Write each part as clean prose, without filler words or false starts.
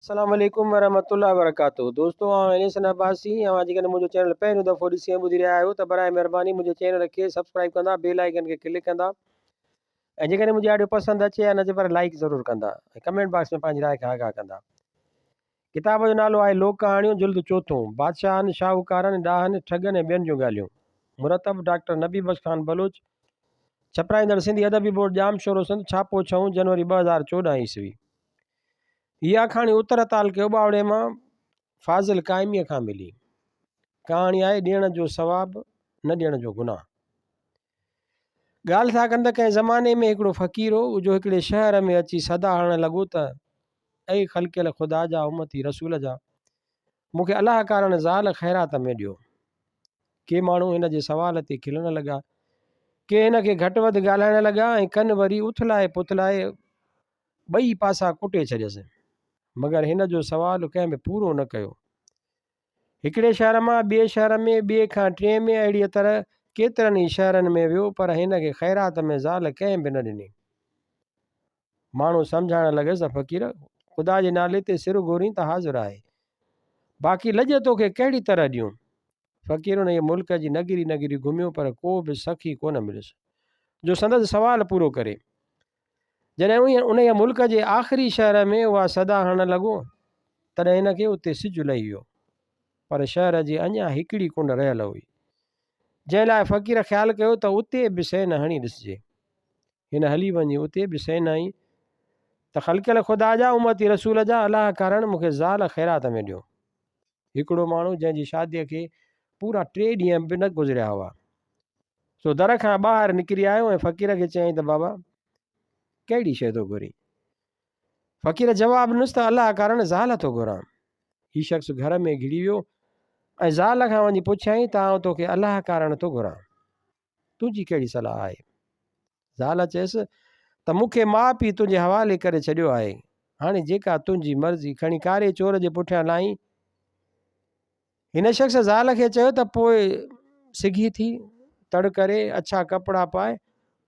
السلام عليڪم ورحمة الله وبرڪاته دوستو آئون احسن عباسي اوهان جيڪڏهن منهنجو چينل پهريون دفعو ڏسي ۽ ٻڌي رهيا آهيو ته برائي مهرباني منهنجي چينل کي سبسڪرائب ڪندا بيل آئيڪن کي ڪلڪ ڪندا ۽ جيڪڏهن منهنجي آڊيو پسند اچي يا نه اچي پر لائيڪ ضرور ڪندا ۽ ڪمينٽ باڪس ۾ پنهنجي راء کان آگاهه ڪندا. ڪتاب جو نالو آهي لوڪ ڪهاڻيون جلد چوٿون بادشاهن، شاهوڪارن، ڏاهن، ٺڳن ۽ ٻين جون ڳالهيون مرتب ڊاڪٽر نبي بخش خان بلوچ ڇپرائيندڙ سنڌي ادبي بورڊ ڄامشورو سنڌ ڇاپو ڇهون جنوري 2014 عيسوي. هيء آکاڻي اتر تعلقي اٻاوڙي مان فاضل قائميء کان ملي. ڪهاڻي آهي ڏيڻ جو ثواب نه ڏيڻ جو گناهه. ڳالهه ٿا ڪن ته ڪنهن زماني ۾ هڪڙو فقير هو، جو هڪڙي شهر ۾ اچي صدا هڻڻ لڳو ته، اي خلقيل خدا جا امتي رسول جا! مون کي الله ڪارڻ زال خيرات ۾ ڏيو. ڪي ماڻهو هن جي سوال تي کلڻ لڳا، ڪي هن کي گهٽ وڌ ڳالهائڻ لڳا ۽ ڪن وري اٿلائي پٿلائي ٻئي پاسا ڪٽي ڇڏيس، مگر هن جو سوال ڪنهن به پورو نه ڪيو. هڪڙي شهر مان ٻئي شهر ۾، ٻئي کان ٽئين ۾، اهڙيء طرح ڪيترن ئي شهرن ۾ ويو، پر هن کي خيرات ۾ زال ڪنهن به نه ڏني. ماڻهو سمجهائڻ لڳس ته فقير، خدا جي نالي تي سر گهورين ته حاضر آهي، باقي لڄ توکي ڪهڙي طرح ڏيون؟ فقير انهيء ملڪ جي نگري نگري گهميو، پر ڪو به سخي ڪونه مليس، جو سندس سوال پورو ڪري. جڏهن انهيء ملڪ جي آخري شهر ۾ اها صدا هڻڻ لڳو، تڏهن هن کي اتي سج لهي ويو. پر شهر جي اڃا هڪڙي ڪنڊ رهيل هئي، جنهن لاء فقير خيال ڪيو ته اتي به سين هڻي ڏسجي. هن هلي وڃي اتي به سين هنئي ته خلقيل خدا جا، امتي رسول جا، الله ڪارڻ مون کي زال خيرات ۾ ڏيو. هڪڙو ماڻهو جنهن جي شاديء کي پورا ٽي ڏينهن به نه گذريا هئا، سو در کان ٻاهر نڪري آيو ۽ فقير کي چيائين ته بابا! ڪهڙي شيء ٿو گهرين؟ فقير جواب ڏنس ته الله ڪارڻ زال ٿو گهران. هي شخص گهر ۾ گهڙي ويو ۽ زال کان وڃي پڇيائين ته آئون توکي الله ڪارڻ ٿو گهران. تنهنجي ڪهڙي صلاح آهي؟ زال چيس ته مون کي ماء پيء تنهنجي حوالي ڪري ڇڏيو آهي، هاڻي جيڪا تنهنجي مرضي، کڻي ڪاري چور جي پٺيان لائين. هن شخص زال کي چيو ته پوء سگهي ٿي، تڙ ڪري، اڇا ڪپڙا پائي،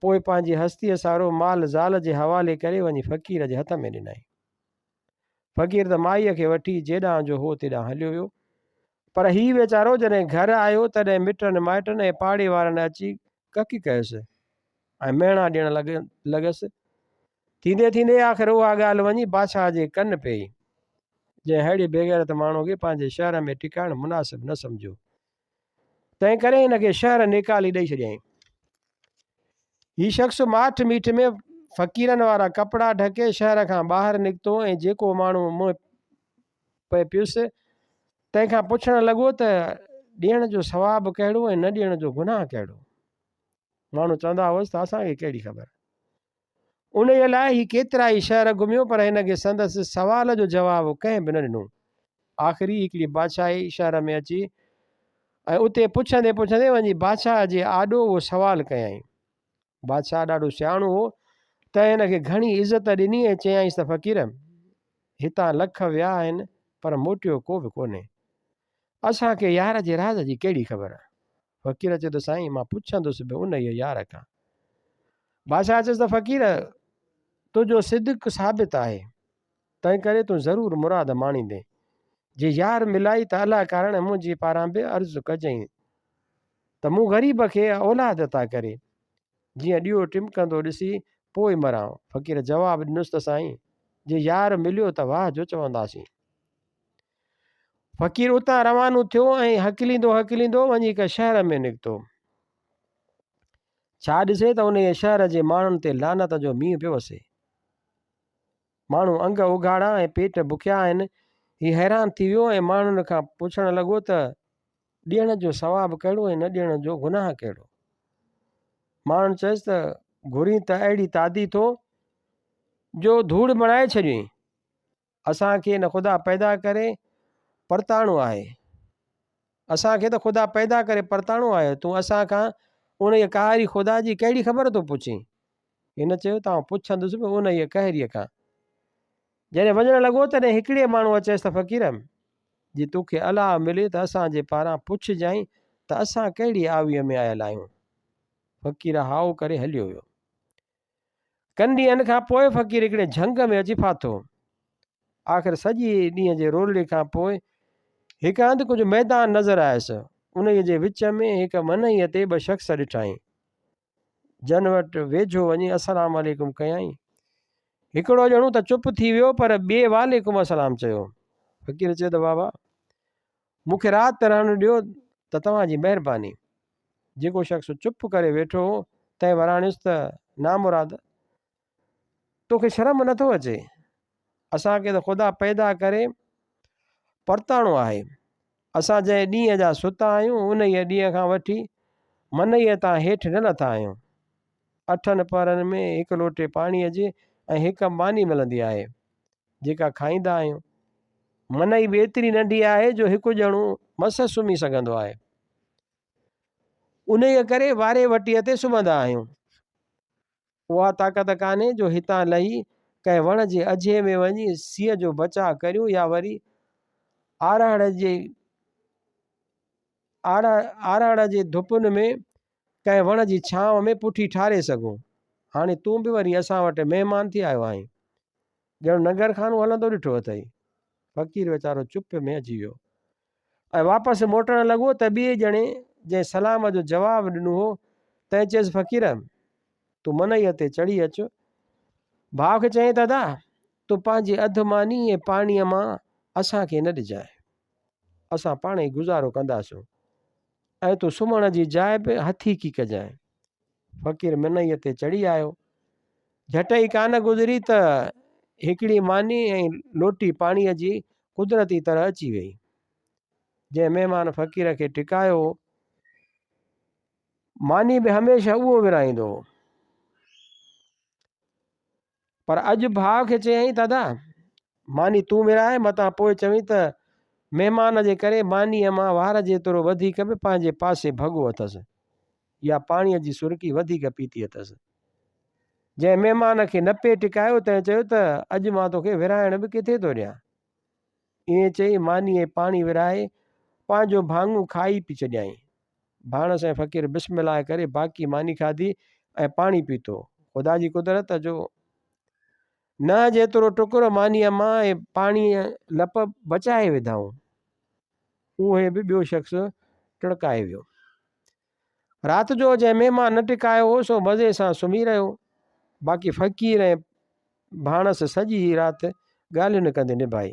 پوء پنهنجي هستيء سارو مال زال جي حوالي ڪري وڃي فقير جي هٿ ۾ ڏنائين. فقير ته مائيء کي وٺي جيڏانهن جو هو تيڏانهن هليو ويو. پر هي ويچارو جڏهن گهر آيو تڏهن مٽن مائٽن ۽ پاڙي وارن اچي ڪڪ ڪيس ۽ مهڻا ڏيڻ لڳس. ٿيندي ٿيندي آخر اها ڳالهه وڃي بادشاهه جي ڪن پيئي، جنهن ههڙي بيغيرت ماڻهوء کي پنهنجي شهر ۾ ٽڪائڻ مناسب نه سمجهيو. تنهن ڪري هن کي شهر نيڪالي ڏئي ڇڏيائين. هي شخص ماٺ ميٺ ۾ فقيرن وارا ڪپڙا ڍڪي شهر کان ٻاهر نڪتو ۽ جيڪو ماڻهو منهن پئي پيس، تنهن کان پڇڻ لڳو ته ڏيڻ جو ثواب ڪهڙو ۽ نه ڏيڻ جو گناهه ڪهڙو؟ ماڻهو چوندا هئس ته اسان کي ڪهڙي خبر. انهيء لاء هي ڪيترائي شهر گهميو پر هن کي سندس سوال جو جواب ڪنهن به نه ڏنو. آخر هي هڪڙي بادشاهي شهر ۾ اچي ۽ اتي پڇندي پڇندي وڃي بادشاهه جي آڏو اهو سوال ڪيائين. بادشاهه ڏاڍو سياڻو هو، تنهن هن کي گهڻي عزت ڏني ۽ چيائينس ته فقير! هتان لک ويا آهن پر موٽيو ڪو به ڪونهي. اسان کي يار جي راز جي ڪهڙي خبر؟ فقير چيو ته سائين مان پڇندس به انهيء يار کان. بادشاهه چيس ته فقير تنهنجو صدق ثابت آهي، تنهنڪري تون ضرور مراد ماڻيندين. جي يار ملائي ته الله ڪارڻ منهنجي پاران به عرض ڪجئين ته مون غريب کي اولاد عطا ڪري، جيئن ڏيئو ٽمڪندو ڏسي پوء مران. فقير جواب ڏنس ته سائين جي يار مليو ته واهه جو چونداسين. فقير اتان روانو ٿيو ۽ هڪليندو هڪليندو وڃي هڪ شهر ۾ نڪتو. ڇا ڏسي ته انهيء شهر جي ماڻهن تي لعنت جو مينهن پيو وسي. ماڻهو انگ اگهاڙا ۽ پيٽ بکيا آهن. هي حيران ٿي ويو ۽ ماڻهن کان پڇڻ لڳو ته ڏيڻ جو ثواب ڪهڙو ۽ نه ڏيڻ جو گناهه ڪهڙو؟ ماڻهن چيس ته گهرين ته اهڙي تعدي ٿو جو ڌوڙ بڻائي ڇڏيئين. اسان کي نه خدا پيدا ڪري پرتاڻو آهي. اسان کي ته خدا پيدا ڪري پرتاڻو آهي، تون اسان کان انهيء قاهري خدا جي ڪهڙي خبر ٿو پڇين؟ هن چيو ته آئون پڇندس به انهيء قهريء کان. جڏهن وڃڻ لڳو، تڏهن هڪڙي ماڻهوء چيس ته فقير! جي توکي الله ملي ته اسان جي پاران پڇجانء ته اسان ڪهڙي آويء ۾ آيل آهيون؟ فقير هائو ڪري هليو ويو. ڪن ڏينهن کان پوء فقير هڪڙي جهنگ ۾ اچي ڦاٿو. آخر سڄي ڏينهن جي رولڙي کان پوء هڪ هنڌ ڪجهه ميدان نظر آيس. انهيء جي وچ ۾ هڪ منهيء تي ٻه شخص ڏٺائين. جن وٽ ويجهو وڃي السلام عليڪم ڪيائين. هڪڙو ڄڻو ته چپ ٿي ويو پر ٻئي وعليڪم السلام چيو. فقير چيو ته بابا مون کي رات رهڻ ڏيو ته توهان جي مهرباني. جيڪو شخص چپ ڪري ويٺو هو تنهن وراڻيس ته نامراد توکي شرم نٿو اچي؟ اسان کي ته خدا پيدا ڪري پرتاڻو آهي. اسان جنهن ڏينهن جا ستا آهيون، انهيء ڏينهن کان وٺي منئيء تان هيٺ نه لٿا آهيون. اٺن پهرن ۾ هڪ لوٽي پاڻيء جي ۽ هڪ ماني ملندي آهي، جيڪا کائيندا آهيون. منئي به ايتري ننڍي آهي جو هڪ ڄڻو مس سمهي سگهندو آهي. انهيء ڪري واري وٽيء تي سمهندا آهيون. اها طاقت ڪانهي جو هتان لهي ڪنهن وڻ جي اجهي ۾ وڃي سيء جو بچاء ڪريون يا وري آرهڙ جي آرهڙ جي ڌپن ۾ ڪنهن وڻ جي ڇانو ۾ پٺي ٺاري سگهون. هاڻي تون به وري اسان وٽ مهمان ٿي آيو آهين. ڄڻ ننگرخانو هلندو ڏٺو اٿئي. فقير ويچارو چپ ۾ اچي ويو ۽ واپس موٽڻ لڳو ته ٻئي ڄڻي جنهن سلام جو جواب ڏنو هو، تنهن چيس فقير! تون منئيء تي چڙهي اچ. ڀاء کي چيائين ته ادا! تون پنهنجي اڌ ماني ۽ پاڻيء مان اسان کي نه ڏجانء. اسان پاڻ ئي گذارو ڪنداسون ۽ تون سمهڻ جي جاء به هٿيڪي ڪجانء. فقير منئيء تي چڙهي آيو. جهٽ ئي ڪانه گذري ته هڪڙي ماني ۽ لوٽي پاڻيء جي قدرتي طرح اچي ويئي. جنهن مهمان فقير کي ٽڪايو هو، ماني به هميشه اهو ورهائيندو هو. پر اڄ ڀاء کي چيائين ته ادا، ماني تون ورهاء، متان پوء چوين ته مهمان جي ڪري مانيء مان وار جيترو وڌيڪ به پنهنجي پاسي ڀڳو اٿس يا پاڻيء جي سرڪي وڌيڪ پيتي اٿس. جنهن مهمان کي نه پئي ٽڪايو، تنهن چيو ته اڄ مان توکي ورهائڻ به ڪٿي ٿو ڏيان. ائين چئي ماني ۽ پاڻي ورهائي پنهنجو ڀاڱو کائي پي ڇڏيائين. ڀاڻس ۽ فقير بسم الله ڪري باقي ماني کاڌي ۽ پاڻي پيتو. خدا جي قدرت جو ننهن جيترو ٽڪر مانيء مان ۽ پاڻيء لپ بچائي وڌائون. اهي به ٻيو شخص ٽڙڪائي ويو. رات جو جنهن مهمان نه ٽڪايو هو سو مزي سان سمهي رهيو. باقي فقير ۽ ڀاڻس سڄي رات ڳالهين ڪندي نڀائي.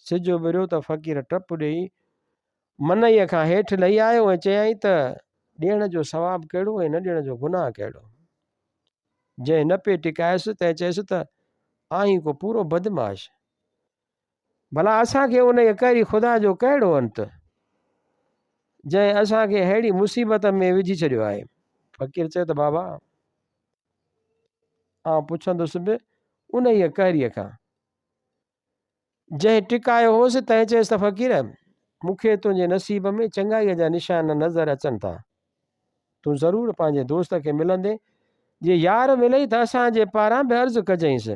سج اڀريو ته فقير ٽپ ڏيئي منئيء کان هيٺ لهي آيو ۽ چيائين ته ڏيڻ جو ثواب ڪهڙو ۽ نه ڏيڻ جو گناهه ڪهڙو. جنهن نه پئي ٽڪايس تنهن چيس ته آهين ڪو پورو بدمعاش. ڀلا اسان کي انهيء قهري خدا جو ڪهڙو انت، جنهن اسان کي ههڙي مصيبت ۾ وجهي ڇڏيو آهي؟ فقير چيو ته بابا، آئون پڇندس به انهيء قهريء کان. جنهن ٽڪايو هوس، تنهن چيس ته فقير، مون کي تنهنجي نصيب ۾ چڱائيء جا نشان نظر اچن ٿا. تون ضرور پنهنجي دوست کي ملندين. جي يار ملئي ته اسان جي پاران به عرض ڪجئينس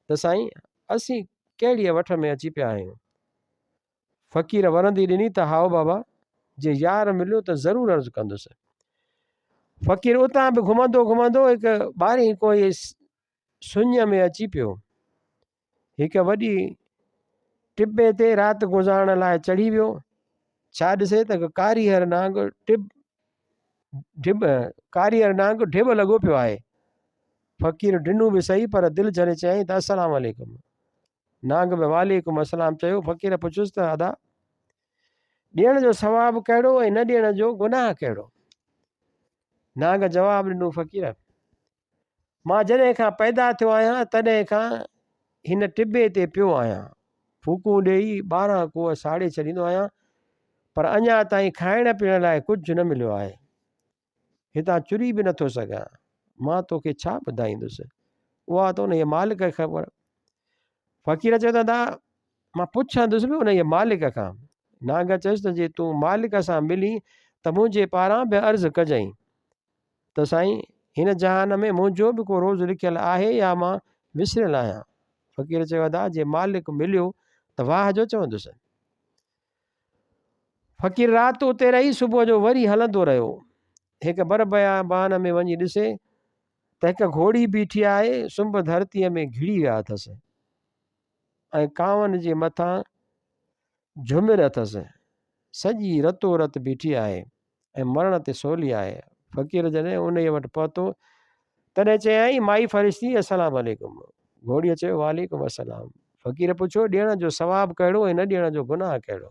ته سائين، اسين ڪهڙيء وٺ ۾ اچي پيا آهيون؟ فقير ورندي ڏني ته هائو بابا، جي يار مليو ته ضرور عرض ڪندس. فقير اتان به گهمندو گهمندو هڪ ٻارهين ڪوهي سڃ ۾ اچي پيو. هڪ وڏي ٽٻي تي رات گذارڻ لاء چڙهي ويو. ڇا ڏسي ته هڪ ڪاريهر نانگ ٽب ڍٻ ڪاريهر نانگ ڍٻ لڳو پيو آهي. فقير ڊنو به سهي پر دل جهلي چيائين ته السلام عليڪم. نانگ به وعليڪم السلام چيو. فقير پڇيس ته ادا! ڏيڻ جو ثواب ڪهڙو ۽ نه ڏيڻ جو گناهه ڪهڙو؟ نانگ جواب ڏنو فقير! مان جڏهن کان پيدا ٿيو آهيان تڏهن کان هن ٽٻي تي پيو آهيان. ڦوڪون ڏيئي 12 ڪوهه ساڙي ڇڏيندو آهيان پر اڃا تائين کائڻ پيئڻ لاء ڪجهه نه مليو آهي. هتان چري به نٿو سگهان. مان توکي ڇا ٻڌائيندس؟ اها ته انهيء مالڪ کي خبر. فقير چيو ته ادا مان پڇندس به انهيء مالڪ کان. نانگ چيس ته جي تون مالڪ سان ملين ته منهنجي پاران به عرض ڪجئين. ته سائين هن جهان ۾ منهنجو به ڪو روز لکيل آهي يا مان وسريل آهيان؟ فقير چيو ادا جي مالڪ مليو ته واهه جو چوندس. فقير رات اتي رهي صبح جو وري هلندو رهيو. هڪ بر بيابان ۾ وڃي ڏسي ته هڪ گهوڙي بيٺي آهي، سنب ڌرتيء ۾ گهڙي ويا اٿس. ۽ ڪانون جي مٿان جهمر اٿس. سڄي رتو رت بيٺي آهي ۽ مرڻ تي سولي آهي. فقير جڏهن انهيء وٽ پهتو، تڏهن چيائين، مائي فرشتي السلام عليڪم. گهوڙيء چيو، وعليڪم السلام. فقير پڇيو، ڏيڻ جو ثواب ڪهڙو ۽ نه ڏيڻ جو گناهه ڪهڙو؟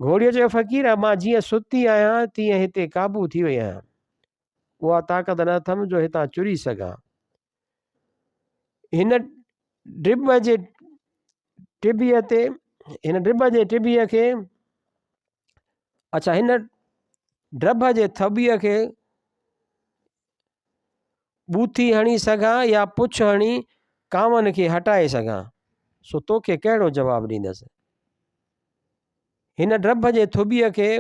گهوڙيء چيو، فقير، مان جيئن ستي آهيان، تيئن هتي قابو ٿي وئي آهيان. اها طاقت نه اٿم جو هتان چري سگهان. هن ڊٻ جي ٽٻيء تي هن ڊٻ جي ٽٻيء کي اڇا هن ڊڀ جي ٿٻيء کي ٻوٿي هڻي سگهان يا پڇ هڻي ڪانون کي هٽائي سگهان، سو توکي ڪهڙو جواب ڏيندس؟ هن ڊڀ جي ٿٻيء کي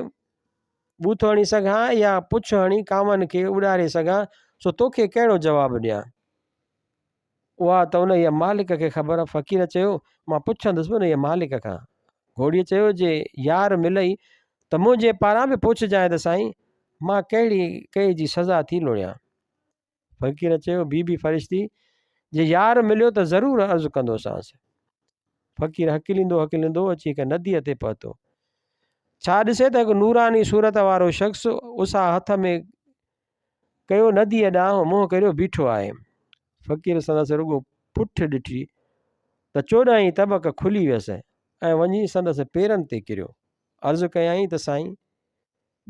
ٻوٿ هڻي سگهان يا پڇ هڻي ڪانون کي اڏاري سگهان، سو توکي ڪهڙو جواب ڏيان؟ اها ته انهيء مالڪ کي خبر. فقير چيو، مان پڇندس به انهيء مالڪ کان. گهوڙيء چيو، جي يار ملئي ته منهنجي پاران به پڇجانء ته سائين، مان ڪهڙي ڪئي جي سزا ٿي لوڙيان؟ فقير چيو، بي بي فرشتي، جي يار مليو ته ضرور عرض ڪندوسانس. فقير هڪليندو هڪليندو اچي هڪ نديء تي پهتو. ڇا ڏسي ته هڪ نوراني صورت وارو شخص اسا هٿ ۾ ڪيو نديء ڏانهن منهن ڪريو بيٺو آهي. فقير سندس رڳو پٺ ڏٺي ته 14 ئي طبق کلي ويس ۽ وڃي سندس پيرن تي ڪريو. عرض ڪيائين ته سائين!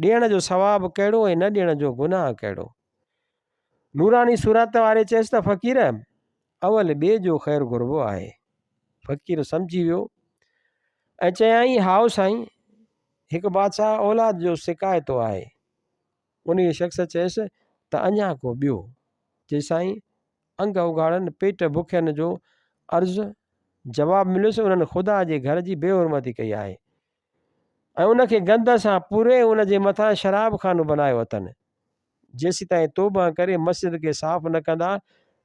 ڏيڻ جو ثواب ڪهڙو ۽ نه ڏيڻ جو گناهه ڪهڙو؟ نوراني صورت واري چيس ته فقير! اول ٻئي جو خير گهربو آهي. فقير سمجهي ويو ۽ چيائين هائو سائين! هڪ بادشاهه اولاد جو سڪائتو آهي. انهيء شخص چيس ته اڃا ڪو ٻيو؟ چي سائين! انگ اگهاڙن پيٽ بکين جو عرض جواب مليس انهن خدا جي گهر جي بي حرمتي ڪئي آهي. ۽ ان کي گند سان پوري ان جي مٿان شراب خانو بنايو اٿن. جيسيتائين توبه ڪري مسجد کي صاف نه ڪندا،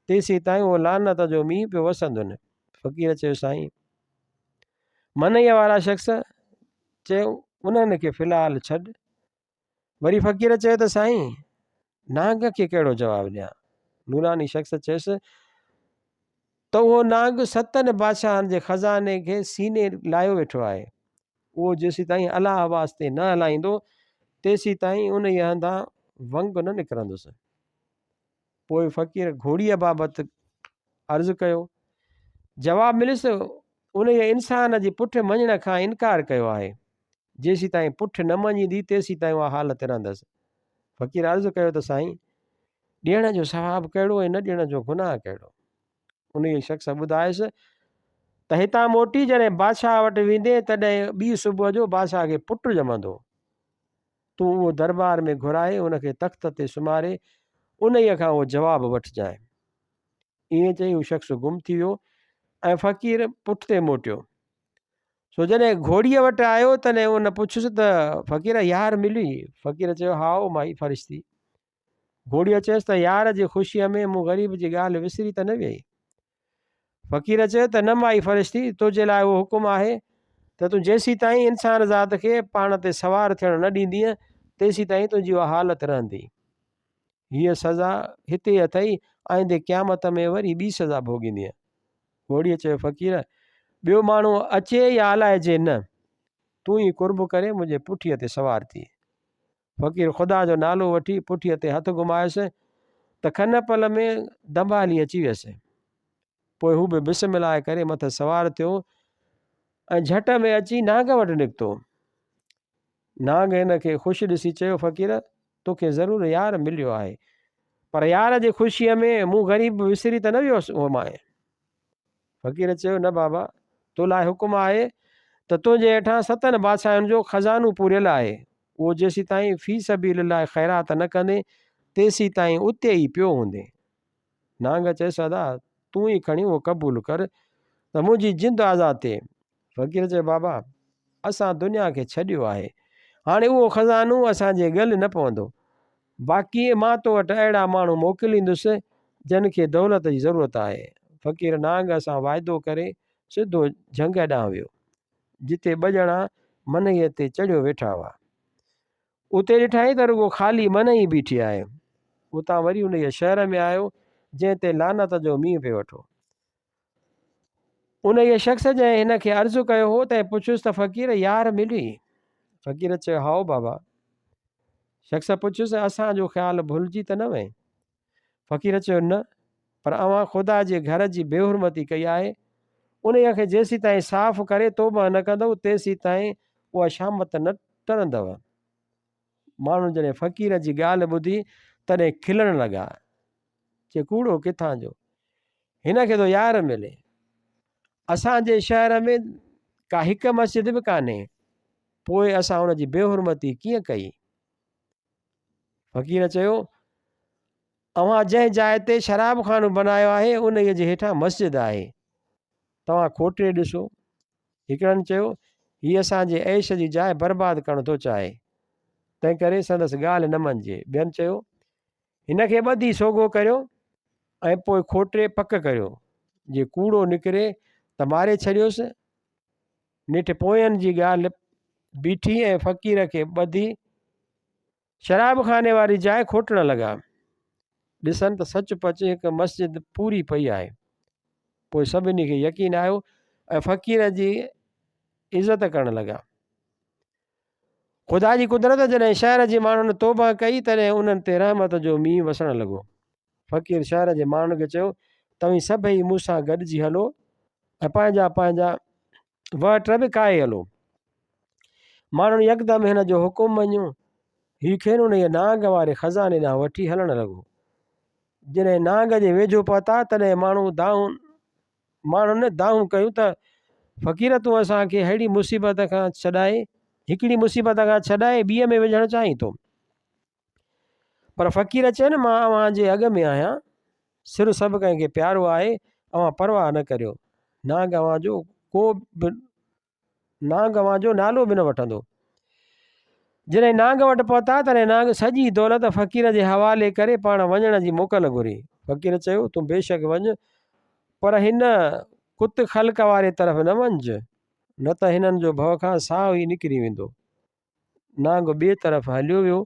تيسيتائين اهو لعنت جو مينهن پيو وسندن. فقير چيو، سائين! منئيء وارا شخص چيو، انهن کي في الحال ڇڏ. وري فقير چيو ته سائين! نانگ کي ڪهڙو جواب ڏيان؟ نوراني شخص چيس ته اهو نانگ ستن بادشاهن جي خزاني کي سيني لايو ويٺو آهي. اهو جيسيتائين الله واسطي نه هلائيندو، تيسيتائين انهيء هنڌان ونگ نه نڪرندس. پوء فقير گهوڙيء بابت عرض ڪيو. جواب مليس، انهيء انسان جي پٺ مڃڻ کان انڪار ڪيو آهي. جيسيتائين پٺ نه مڃيندي، تيسيتائين اها حالت رهندس. فقير عرض ڪيو ته سائين! ڏيڻ جو ثواب ڪهڙو ۽ نه ڏيڻ جو گناهه ڪهڙو؟ انهيء شخص ٻڌايس ته هتان موٽي جڏهن بادشاهه وٽ ويندين، تڏهن ٻي صبح جو بادشاهه کي پٽ ڄمندو. تون اهو دربار ۾ گهرائي ان کي تخت تي سمهاري انهيء کان اهو جواب وٺجانء. ائين چئي هو شخص گم ٿي ويو ۽ فقير پٺتي موٽيو. سو جڏهن گهوڙيء وٽ آيو تڏهن ان پڇيس ته فقير يار ملي؟ فقير چيو هائو مائي فرشتي. گهوڙيء چيس ته يار جي خوشيء ۾ مون غريب جي ڳالهه وسري ته نه ويئي. فقير چيو ته نه مائي فرشتي، تنهنجي لاء اهو حڪم آهي ته تون جيسيتائين انسان ذات کي پاڻ تي سوار ٿيڻ نه ڏيندينء، تيسيتائين تنهنجي اها حالت رهندي. هيء سزا هتي اٿئي، آئيندي قيامت ۾ وري ٻي سزا ڀوڳيندينء. گهوڙيء چيو فقير، ٻيو ماڻهو اچي يا الائجي نه، تون ئي قرب ڪري منهنجي پٺيء تي سوار ٿي. فقير خدا جو نالو وٺي پٺيء تي هٿ گهمايس ته کن پل ۾ دنبالي اچي ويس. پوء هو به بسم الله ڪري مٿس سوار ٿيو ۽ جهٽ ۾ اچي نانگ وٽ نڪتو. نانگ هن کي خوش ڏسي چيو فقير توکي ضرور يار مليو آهي، پر يار جي خوشيء ۾ مون غريب به وسري ته نه ويو هومانء. فقير چيو، نه بابا، تو لاء حڪم آهي ته تنهنجي هيٺان ستن بادشاهن جو خزانو پوريل آهي، اهو جيسيتائين في سبيل الله خيرات نه ڪندين، تيسيتائين اتي ئي پيو هوندين. نانگ چيس، ادا، تون ئي کڻي اهو قبول ڪر ته منهنجي جند آزاد ٿئي. فقير چيو، بابا، اسان دنيا کي ڇڏيو آهي، هاڻي اهو خزانو اسان جي ڳل نه پوندو. باقي مان تو وٽ اهڙا ماڻهو موڪليندس، جن کي دولت جي ضرورت آهي. فقير نانگ سان واعدو ڪري سڌو جهنگ ڏانهن ويو، جتي ٻه ڄڻا منهيء تي چڙهيو ويٺا هئا. اتي ڏٺائين ته رڳو خالي منهي بيٺي آهي. اتان وري انهيء شهر ۾ آيو، جنهن تي لعنت جو مينهن پئي وٺو. انهيء شخص جنهن هن کي عرض ڪيو هو، تنهن پڇيس ته فقير يار ملي؟ فقير چيو، هائو بابا. شخص پڇيس، اسان جو خيال ڀلجي ته نه وئين؟ فقير چيو، نه، پر اوهان خدا جي گهر جي بيحرمتي ڪئي آهي، انهيء کي جيسيتائين صاف ڪري توبهه نه ڪندؤ، تيسيتائين اها شامت نه ٽرندؤ. ماڻهن جڏهن فقير جي ڳالهه ٻڌي، تڏهن کلڻ لڳا. چي ڪوڙو ڪٿان جو، هن کي ٿو يار ملي. اسان جي شهر ۾ ڪا هڪ مسجد به ڪانهي، پوء اسان ان جي بيحرمتي ڪيئن ڪئي؟ فقير چيو، اوهان جنهن جاء تي شراب خانو بنايو آهي، انهيء جي هيٺان مسجد آهي. توهان کوٽي ڏسو. هڪڙن چيو، هي اسان جي عيش جي جاء برباد ڪرڻ ٿو چاهي، تنهنڪري سندس ڳالهه نه مڃجي. ٻين چيو، هن کي ٻڌي سوگهو ڪريو ۽ پوء کوٽي پڪ ڪريو، جي ڪوڙو نڪري ته ماري ڇڏيوس. نيٺ پوين جي ڳالهه بيٺي ۽ فقير کي ٻڌي شراب خاني واري جاء کوٽڻ لڳا. ڏسن ته سچ پچ هڪ مسجد پوري پئي آهي. پوء سڀني کي يقين آيو ۽ فقير جي عزت ڪرڻ لڳا. خدا جي قدرت جڏهن شهر جي ماڻهن توبهه ڪئي تڏهن انهن تي رحمت جو مينهن وسڻ لڳو. فقير شهر جي ماڻهن کي چيو، توهين سڀئي مون سان گڏجي هلو ۽ پنهنجا پنهنجا وهٽ به ڪاهي هلو. ماڻهن يڪدم هن جو حڪم مڃيو. هي کين انهيء نانگ واري خزاني ڏانهن وٺي هلڻ لڳو. جڏهن نانگ جي ويجهو پهتا تڏهن ماڻهو دانهون ماڻهن دانهون ڪيون ته فقير تون اسان کي ههڙي مصيبت کان ڇڏائي هڪڙي مصيبت کان ڇڏائي ٻيء ۾ وجهڻ چاهين ٿو. پر فقير چين مان اوهان جي اڳ ۾ آهيان، سر سڀ ڪنهن کي پيارو آهي، اوهان پرواهه نه ڪريو، نانگ اوهان جو ڪو به نانگ اوهان جو نالو به نه وٺندو. جڏهن نانگ وٽ پهتا تڏهن نانگ سڄي دولت فقير جي حوالي ڪري پاڻ وڃڻ جي موڪل گهري. فقير چيو، تون بيشڪ وڃ پر هن ڪت خلق واري طرف نه وڃج، نه ته هنن جو ڀؤ کان ساهه ئي نڪري ويندو. نانگ ٻئي طرف هليو ويو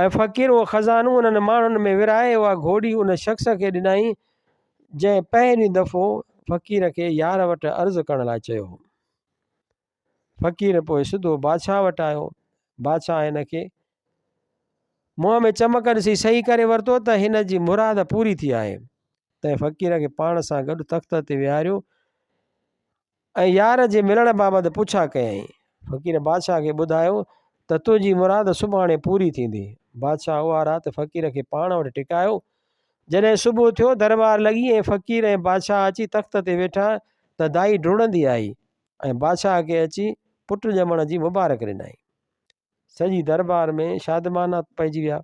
۽ فقير اهو خزانو انهن ماڻهن ۾ ورهائي اها گهوڙي ان شخص کي ڏنائين جنهن پهريون دفعو فقير کي يار وٽ عرض ڪرڻ لاء چيو هو. فقير پوء سڌو بادشاهه وٽ آيو. بادشاهه هن کي منهن ۾ چمڪ ڏسي صحيح ڪري ورتو ته هن جي مراد پوري ٿي آهي. تنهن فقير کي پاڻ سان گڏ تخت تي ويهاريو ۽ يار جي ملڻ بابت پڇا ڪيائين. فقير بادشاهه کي ٻڌايو ته تنهنجي مراد سڀاڻي پوري ٿيندي. بادشاهه اها رات فقير کي پاڻ وٽ ٽڪايو. جڏهن صبح ٿيو، درٻار لڳي ۽ فقير ۽ بادشاهه اچي تخت تي ويٺا ته دائي ڊوڙندي آئي ۽ بادشاهه کي اچي پٽ ڄمڻ جي مبارڪ ڏنائين. سڄي دربار ۾ شادمانا پئجي ويا.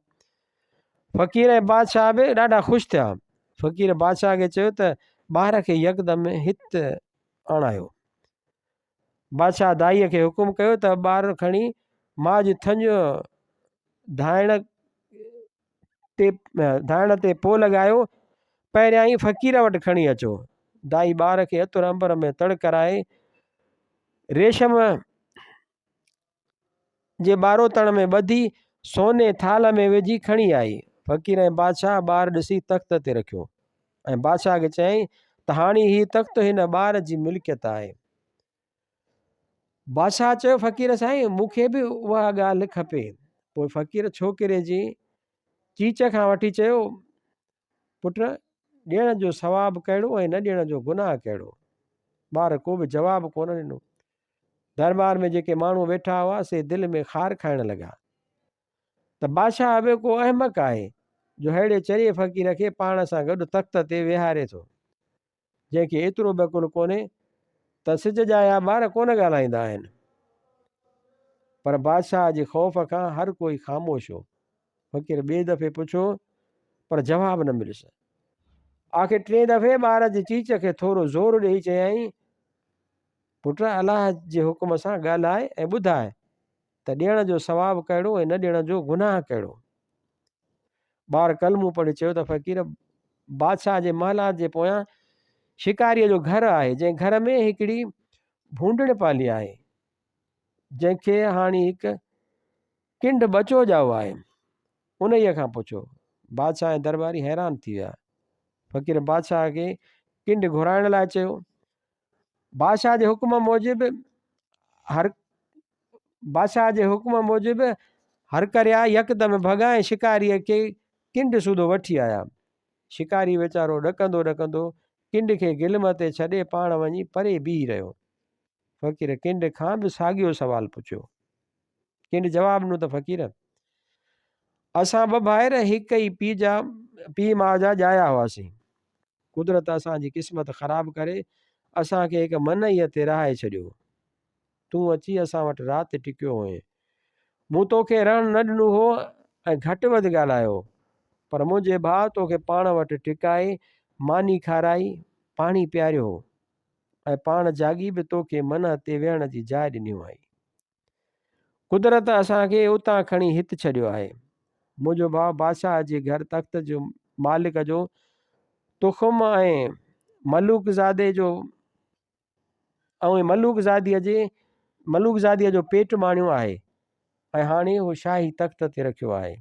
فقير ۽ بادشاهه به ڏاڍا خوش ٿيا. فقير بادشاهه کي چيو ته ٻار کي يڪدم هت آڻايو. بادشاهه دائيء کي حڪم ڪيو ته ٻار کڻي ماء جي ٿڃ ڌائڻ تي ڌائڻ تي پوء لڳايو، پهريائين فقير وٽ کڻي اچو. دائي ٻار کي عطر عنبر ۾ تڙ ڪرائي ريشم جي ٻاروتڻ ۾ ٻڌي، سوني ٿالهه ۾ وجهي کڻي آئي. فقير ۽ بادشاهه ٻار ڏسي تخت تي رکيو ۽ بادشاهه کي چيائين ته هاڻي هي تخت هن ٻار جي ملڪيت آهي. بادشاهه چيو فقير سائين مون کي به اها ڳالهه کپي. پوء فقير ڇوڪري جي چيچ کان وٺي چيو پٽ ڏيڻ جو ثواب ڪهڙو ۽ نه ڏيڻ جو گناهه ڪهڙو؟ ٻار ڪو به جواب ڪونه ڏنو. درٻار ۾ جيڪي ماڻهو ويٺا هئا سي دل ۾ خار کائڻ لڳا ته بادشاهه به ڪو احمق آهي جو ههڙي چريي فقير کي پاڻ سان گڏ تخت تي ويهاري ٿو جنهن کي ايترو به عقل ڪونهي ته سج ڄايا ٻار ڪونه ڳالهائيندا آهن. پر بادشاهه جي خوف کان هر ڪوئي خاموش هو. فقير ٻئي دفعي پڇيو پر جواب نه مليس. آخر ٽئين دفعي ٻار جي چيچ کي ٿورو زور ڏيئي چيائين پٽ الله جي حڪم سان ڳالهاء ۽ ٻڌاء ته ڏيڻ جو ثواب ڪهڙو ۽ نه ڏيڻ جو گناهه ڪهڙو؟ ٻار ڪلمو پڙهي چيو ته فقير بادشاهه جي محلات جي پويان شڪاريء جو گهر آهي، جنهن گهر ۾ هڪڙي ڀونڊڻ پالي آهي، جنهن کي هاڻي هڪ ڪنڊ ٻچو ڄائو آهي، انهيء کان پڇو. بادشاهه ۽ درٻاري حيران ٿي ويا. فقير بادشاهه کي ڪنڊ گهرائڻ لاء چيو. بادشاهه جي حڪم موجب هر بادشاهه جي حڪم موجب هرڪريا يڪدم ڀڳا ۽ شڪاريء کي ڪنڊ سوڌو وٺي آيا. شڪاري ويچارو ڏڪندو ڏڪندو ڪنڊ کي گلم تي ڇڏي پاڻ وڃي پري بيهي رهيو. فقير ڪنڊ کان به ساڳيو سوال پڇيو. ڪنڊ جواب ڏنو ته فقير! اسان ٻه ڀائر هڪ ئي پيء جا پيء ماء جا ڄايا هئاسين. قدرت اسان جي قسمت خراب ڪري اسان کي هڪ منئيء تي رهائي ڇڏيو. تون اچي اسان وٽ رات ٽڪيو هئين. مون توکي رهڻ نه ڏنو هو ۽ گهٽ وڌ ڳالهايو هو. پر منهنجي ڀاء توکي پاڻ وٽ ٽڪائي ماني کارائي پاڻي پياريو هو ۽ پاڻ جاڳي به توکي منع تي ويهڻ جي جاء ڏني هئائين. قدرت اسان کي اتان کڻي هت ڇڏيو آهي. منهنجو ڀاء بادشاهه جي گهر تخت جو مالڪ جو تخم ۽ ملوڪ زادي جو ۽ ملوڪ زاديء جي ملوڪ زاديء جو پيٽ ماڻيو آهي ۽ هاڻي هو شاهي تخت تي رکيو آهي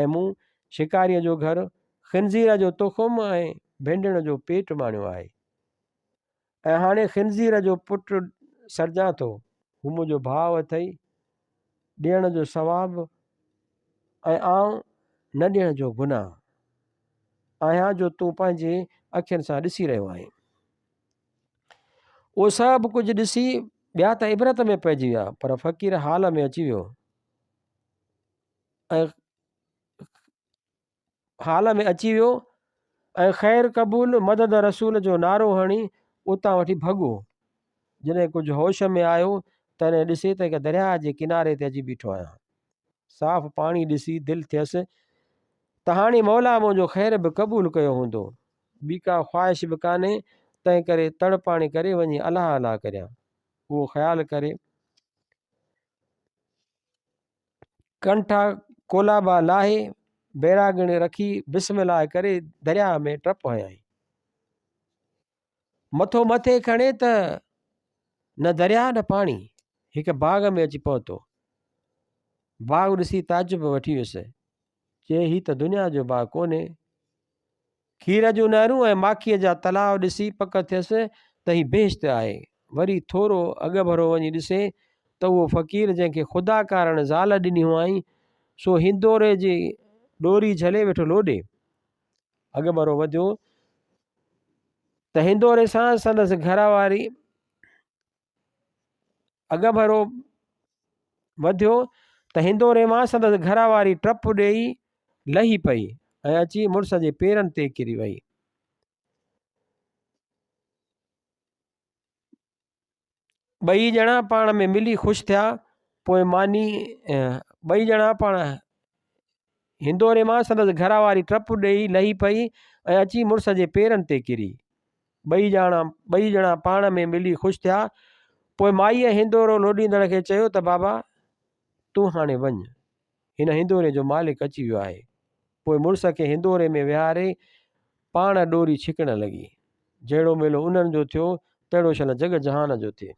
۽ مون شڪاريء جو گهر خنزير جو تخم ۽ ڀينڊڻ جو پيٽ ماڻيو آهي. ۽ هاڻي خنزير جو پٽ سڏجان ٿو. هو منهنجو ڀاء اٿئي، ڏيڻ جو ثواب ۽ آئون نه ڏيڻ جو گناهه آهيان جو تون پنهنجي اکين سان ڏسي رهيو آهين. اهو سڀ ڪجهه ڏسي ٻيا ته عبرت ۾ پئجي ويا، پر فقير حال ۾ اچي ويو ۽ حال ۾ اچي ويو ۽ خير قبول مدد رسول جو نعرو هڻي اتان وٺي ڀڳو. جڏهن ڪجهه هوش ۾ آيو تڏهن ڏسي ته هڪ درياهه جي ڪناري تي اچي بيٺو آهيان. صاف پاڻي ڏسي دل ٿيس ته هاڻي مولا منهنجو خير به قبول ڪيو هوندو. ٻي ڪا خواهش به ڪانهي تنهن ڪري تڙ پاڻي ڪري وڃي الله الله ڪريان. اهو خيال ڪري ڪنٺا ڪولابا لاهي، بيراڳڻ رکي، بسم الله ڪري درياهه ۾ ٽپ هنيائين. مٿو مٿي کڻي ته نه درياهه نه پاڻي، هڪ باغ ۾ اچي پهتو. باغ ڏسي تعجب وٺي ويس. چي هي ته دنيا جو باغ ڪونهي. کير جون نهرون ۽ ماکيء جا تلاء ڏسي پڪ ٿيس ته هي بهشت آهي. وري ٿورو اڳڀرو وڃي ڏسي ته اهو فقير جنهن کي خدا ڪارڻ زال ڏني هئائين، سو هندوري جي ڏوري جهلي ويٺو لوڏي. اڳڀرو وڌيو ته هندوري سان سندس گهر واري اڳڀرو وڌيو ته هندوري مان سندس گهر واري ٽپ ڏيئي لهي پئي ۽ اچي مڙس جي پيرن تي ڪري وئي. ٻئي ڄڻا پاڻ ۾ ملي خوش ٿيا. پوء ماني ٻئي ڄڻا پاڻ هندوري مان سندس گهر واري ٽپ ڏيئي لهي پئي ۽ اچي مڙس جي پيرن تي ڪري. ٻئي ڄاڻا ٻئي ڄڻا پاڻ ۾ ملي خوش ٿيا. پوء مائيء هندورو لوڏيندڙ کي چيو ته بابا! تون هاڻي وڃ. هن هندوري جو مالڪ اچي ويو آهي. پوء مڙس کي هندوري ۾ ويهاري پاڻ ڏوري ڇڪڻ لڳي. جهڙو ميلو انهن جو ٿيو، تهڙو شل جڳ جهان جو ٿئي.